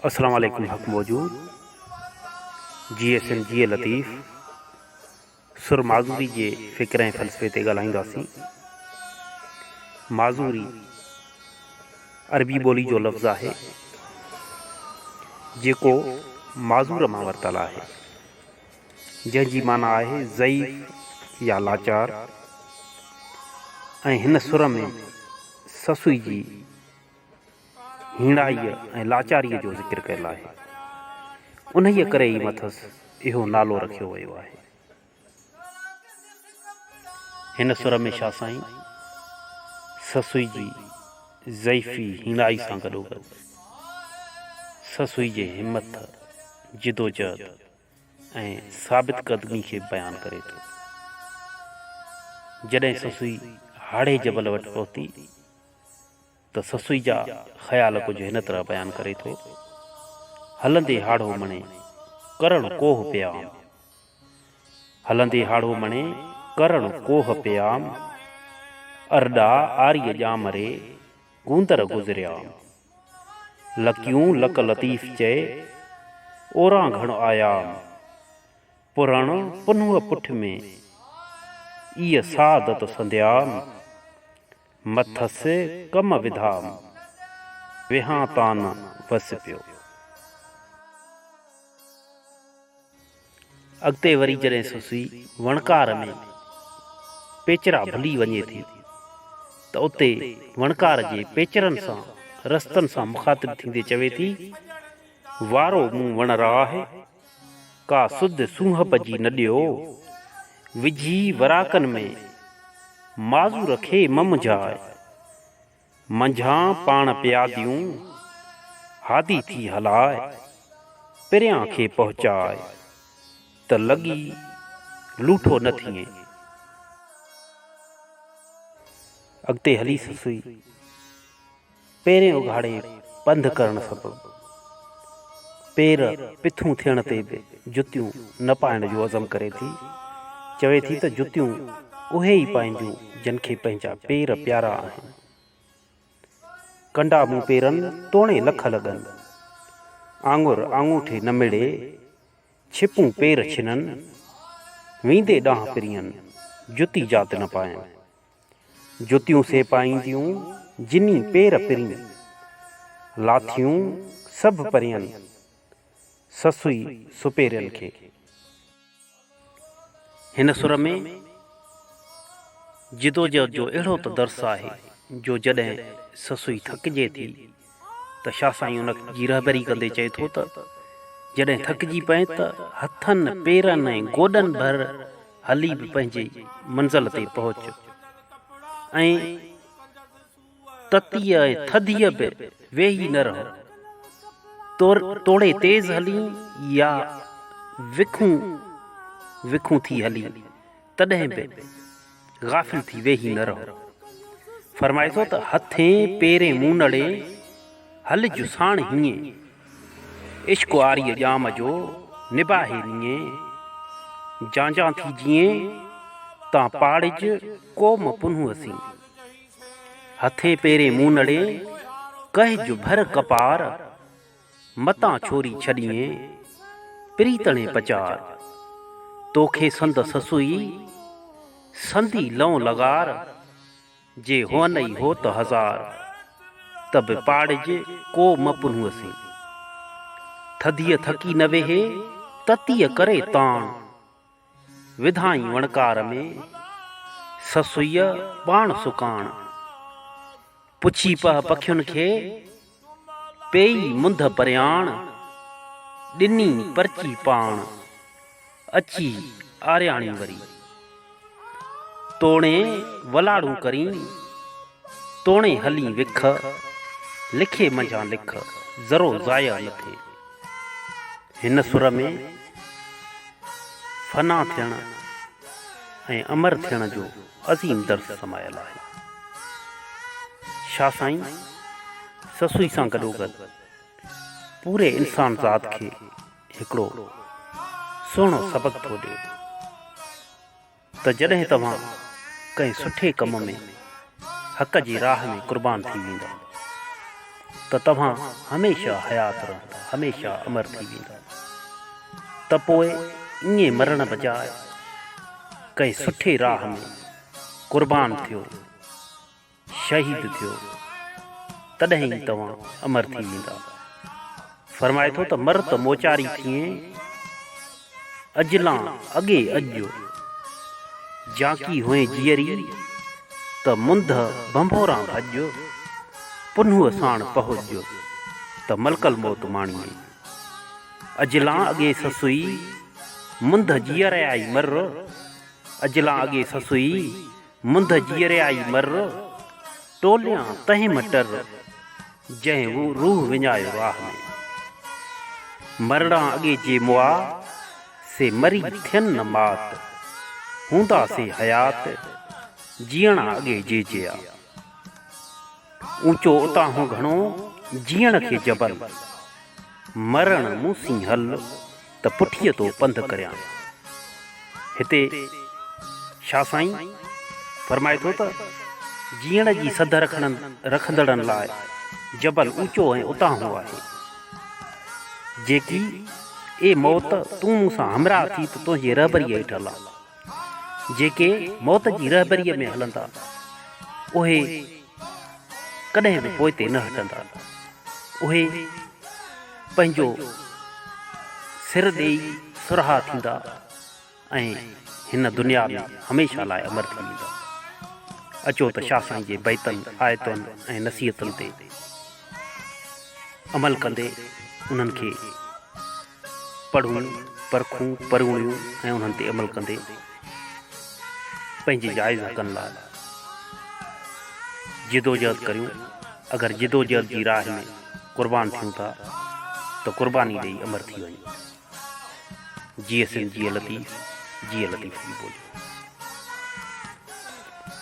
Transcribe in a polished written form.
السلام عليڪم حق موجود جي ايس اين جي لطيف سر معذوري جي فڪر ۽ فلسفي تي ڳالهائينداسين. معذوري عربي ٻولي جو لفظ آهي جيڪو معذور مان ورتل آهي جنهن جي معنيٰ آهي ضعيف يا لاچار ۽ هن سر ۾ سسئي جي هيڻائيء ۽ لاچاريء جو ذڪر ڪيل آهي. انهيء ڪري ئي مٿس اهو نالو رکيو ويو آهي. هن سر ۾ شاهه سائين سسئي جي ضعيفي هيڻائي سان گڏوگڏ سسئي جي همٿ، جدوجهد ۽ ثابت قدمي کي بيان ڪري ٿو. جڏهن سسئي هاڙهي جبل وٽ پهتي ته سسئي جا خيال ڪجهه هن طرح بيان ڪري ٿو، هلندي هاڙهو مڻي، ڪرڻ ڪوهه پيام. هلندي هاڙهو مڻي، ڪرڻ ڪوهه پيام. ارڏا آريء ڄام ري، گوندر گذريام. لڪيون لڪ لطيف چئي، اوران گهڻ آيام. پرڻ پنهونء پٺ ۾، ايء سعادت سنديام. مٿس ڪم وڌام، ويهان تان وس پيو. اڳتي وري جڏهن سسئي وڻڪار ۾ پيچرا ڀلي وڃي ٿي ته اتي وڻڪار جي پيچرن سان رستن سان مخاطب ٿيندي چوي ٿي، وارو مون وڻ راهه، ڪا سڌ سونهپ جي نه ڏيو، وجهي وراڪن ۾ معذور کي م منجهاء، منجهان پاڻ پياديون، هادي ٿي هلاء، پريان کي پهچاء، ته لڳي لوٺو نه ٿئين. اڳتي هلي سسئي. پيرين اگهاڙي پنڌ ڪرڻ سبب پير پٿون ٿيڻ تي به جتيون نه پائڻ جو عزم ڪري ٿي. چوي ٿي ته جتيون اهي ئي پائينديون جن کي پنهنجا پير پيارا آهن. ڪنڊا مون پيرن توڻي لک لڳن، آڱر آڱوٺي نه مڙي، ڇپون پير ڇنن، ويندي ڏانهن پرين، جتي جات نه پائين. جتيون سي پائينديون، جني پير پرين. لاٿيون سڀ پرين، سسئي سپيرين کي. هن سر ۾ جدوجهد جو اهڙو ته درس آهي جو جڏهن سسئي ٿڪجي ٿي ته شاهه سائين ان جي رهبري ڪندي چئي ٿو ته جڏهن ٿڪجي پئين ته هٿن، پيرن ۽ گوڏن ڀر هلي به پنهنجي منزل تي پهچ ۽ تتيء ۽ ٿڌيء به ويهي نه رهه. توڙي تيز هلين يا وکون وکون ٿي هلين. تڏهن به غافل ٿي ويهي نه رهو. فرمائي ٿو ته هٿين پيرين مونڙي، هلج ساڻ هيئين. عشق آريء ڄام جو، نباهي نيئين. جانجان ٿي جيئين، تان پاڙج قوم پنهونء سين. هٿين پيرين مونڙي، ڪهج ڀر ڪپار. متان ڇوري ڇڏيين، پريتڻي پچار. توکي سند سسئي، سندي لئون لغار. جي هئن ئي هوت هزار، ته به پاڙج ڪو م پنهونء سين. ٿڌيء ٿڪي نه ويهي، تتيء ڪري تاڻ. وڌائين وڻڪار ۾، سسئيء پاڻ سڪاڻ. پڇي پهه پکين کي، پيئي منڌ پرياڻ. ڏني پرچي پاڻ، اچي آرياڻي وري. توڻي ولاڙون ڪرين، توڻي هلين وک، لکي منجهان لک، ذرو ضايع نه ٿئي. هن سر ۾ فنا ٿيڻ ۽ امر ٿيڻ جو عظيم درس سمايل آهي. شاهه سائين سسئي سان گڏوگڏ پوري انسان ذات کي هڪڙو سهڻو سبق ٿو ڏئي. ته جڏهن توهان ڪنهن سٺي ڪم ۾ حق جي راهه ۾ قربان ٿي ويندا. ته توهان هميشه حيات رهندا، هميشه امر ٿي ويندا. ته پوء ائين مرڻ بجاء ڪنهن سٺي راهه ۾ قربان ٿيو، شهيد ٿيو، تڏهن ئي توهان امر ٿي ويندا. فرمائي ٿو ته مر ته موچاري ٿئين، اجلان اڳي اڄ، جانڪي هئين جيئري، ته منڌ ڀنڀوران ڀڄ، پنهونء ساڻ پهچ، ته ملڪ الموت ماڻيين. اجلان اڳي سسئي، منڌ جيئريائي مر، اجلان اڳي سسئي، منڌ جيئريائي مر، ٽوليان تنهن م ٽر، جنهن روح وڃايو راهه ۾. مرڙان اڳي جي مئا، سي مري ٿين نه مات، هوندا سي حيات، جيئڻا اڳي جي جيا. اوچو اتاهون گهڻو، جيئڻ کي جبل، مرڻ مون سين هل، ته پٺيء تو پنڌ ڪريان. هتي شاهه سائين فرمائي ٿو ته جيئڻ جي سڌ رکندڙن لاء جبل اوچو ۽ اتاهون آهي. جيڪي، اي موت! تون مون سان همراهه ٿي ته تنهنجي رهبريء هيٺ هلان. جيڪي موت جي رهبريء ۾ هلندا، اهي ڪڏهن به پوئتي نه هٽندا. اهي پنهنجو سر ڏيئي سرها ٿيندا ۽ هن دنيا ۾ هميشه لاء امر ٿي ويندا. اچو ته شاهه سائين جي بيتن، آيتن ۽ نصيحتن تي عمل ڪندي انهن کي پڙهون، پرکون، پروڙيون ۽ انهن تي عمل ڪندي پنهنجي جائز حقن لاء جدوجهد ڪريون. اگر جدوجهد جي راهه ۾ قربان ٿيون ٿا ته قرباني ڏيئي امر ٿي وڃون. جيئي سنڌ جيئي لطيف، جيئي لطيف جي ٻولي.